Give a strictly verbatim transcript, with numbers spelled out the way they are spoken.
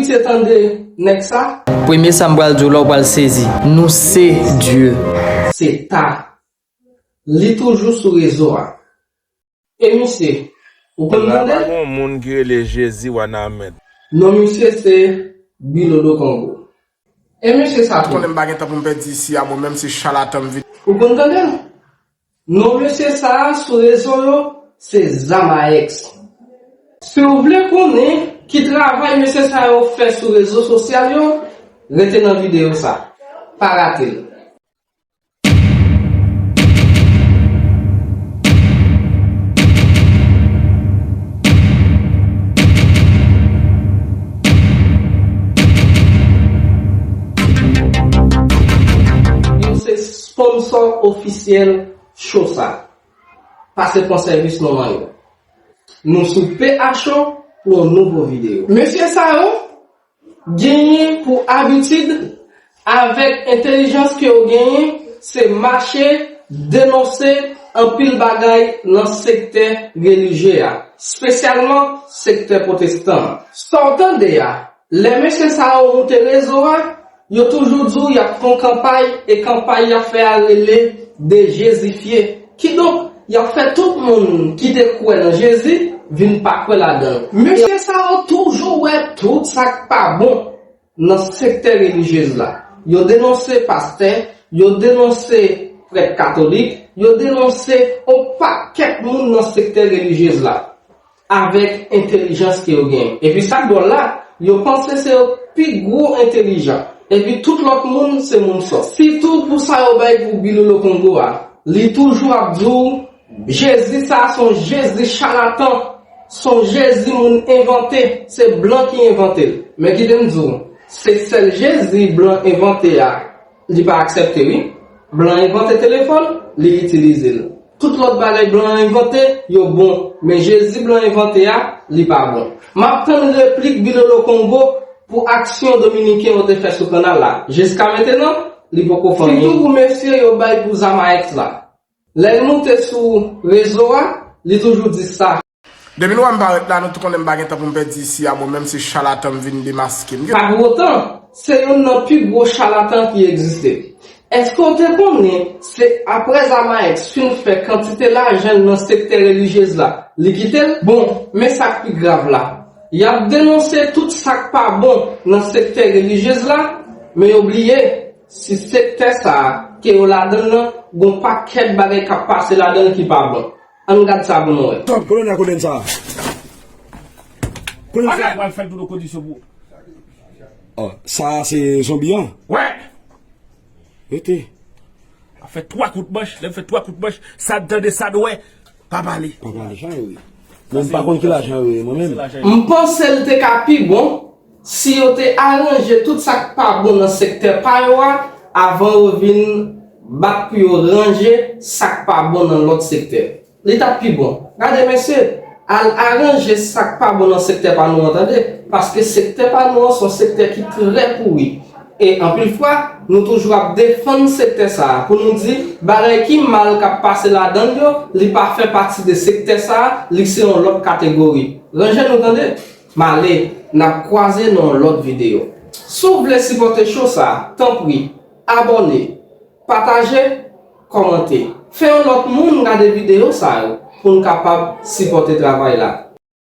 Misye tande nèg sa. Premye sa m pral di w la, w pral sezi. Nou se Dye. Se ta. Li toujou sou rezo a. E misye, ou konn tande l? Pa gon moun ki rele Jezi Wanament. Non, misye se Bilolo Kongo. E mesye sa tou. Konnen m pa gen tan pou m pèdi isi a, mwen menm se chalatan m vin. Ou konn tande l? Non, mesye sa a sou rezo yo, se Zamaex. Si w vle konnen ki travay mesye sa yo fè sou rezo sosyal yo, rete nan videyo sa. Pa rate l. Yo se sponsor ofisyèl show sa. Pase pran sèvis nou manyen. Nou sou P A Show pou yon nouvo videyo. Mesye sa yo genyen pou abitid, avèk entèlijans ke yo genyen, se mache denonse anpil bagay nan sektè relijye a, espesyalman sektè pwotestan an. Sa w tande a, lè mesye sa yo moute rezo a, yo toujou di w y ap fè yon kanpay, e kanpay y ap fè a rele Dejezifye. Kidonk, y ap fè tout moun ki te kwè nan Jezi vin pa kwè ladan l. Mesye sa yo toujou wè tout sa k pa bon nan sektè relijyez la. Yo denonse pastè, yo denonse prèt katolik, yo denonse yon pakèt moun nan sektè relijyez la. Avèk entèlijans ke yo genyen. Epi sa k dwòl la, yo panse se yo pi gwo entèlijan. Epi tout lòt moun se moun sòt. Sitou pou sa yo bay pou Bilolo Kongo a. Li toujou ap di w, Jezi sa a se yon Jezi chalatan, se yon Jezi moun envante, se blan ki envante l. Men kite m di w, se sèl Jezi blan envante a, li pa aksepte wi. Blan envante telefòn, li itilize l. Tout lòt bagay blan an envante, yo bon, men Jezi blan envante a, li pa bon. M ap tann replik Bilolo Kongo pou aksyon dominiken yo te fè sou kanal la. Jiska mentenan, li poko fè anyen. Sitou pou mesye yo bay pou Zamaex la. Lè l moute sou rezo a, li toujou di sa. Depi lwa m parèt la, nou tout konnen m pa gen tan pou m pèdi isi a, mwen menm se chalatan m vin demaske. M gen Pa pou otan, se youn nan pi gwo chalatan ki egziste. Èske w te konnen se apre Zamaex fin fè kantite lajan l nan sektè relijyez la, li kite l? Bon, men sa k pi grav la. Y ap denonse tout sa k pa bon nan sektè relijyez la, men yo bliye, si sektè sa a ke yo ladan l nan, gon pakèt bagay k ap pase ladan l ki pa bon. Ann gad sa pou nou wè. Stop, kolonèl, kolonèl sa. Kolonèl sa. Pral fè tout kondisyon pou. Oh, sa se zonbi an? Wè. Rete. A fè twa kout manch, lè m fè twa kout manch, sa n tande, sa n wè, pa pale. Pa pale, jan yo ye. Mwen m pa konn ki lajan yo ye, mwen menm. M panse l te ka pi bon si yo te aranje tout sa k pa bon nan sektè pa yo a avan yo vin bat pou yo ranje sa k pa bon nan lòt sektè. Li t ap pi bon. Gade mesye, al aranje sa k pa bon nan sektè pa nou an tande, paske sektè pa nou an se yon sektè ki trè pouri. E anpil fwa, nou toujou ap defann sektè sa a pou nou di bagay ki mal k ap pase ladan l yo, li pa fè pati de sektè sa a, li se yon lòt kategori. Ranje nou tande. M ale, n ap kwaze nan yon lòt videyo. Si w vle sipòte show sa a, tanpri, abòne, pataje, kòmante. Fè yon lòt moun gade videyo sa yo pou n kapab sipòte travay la.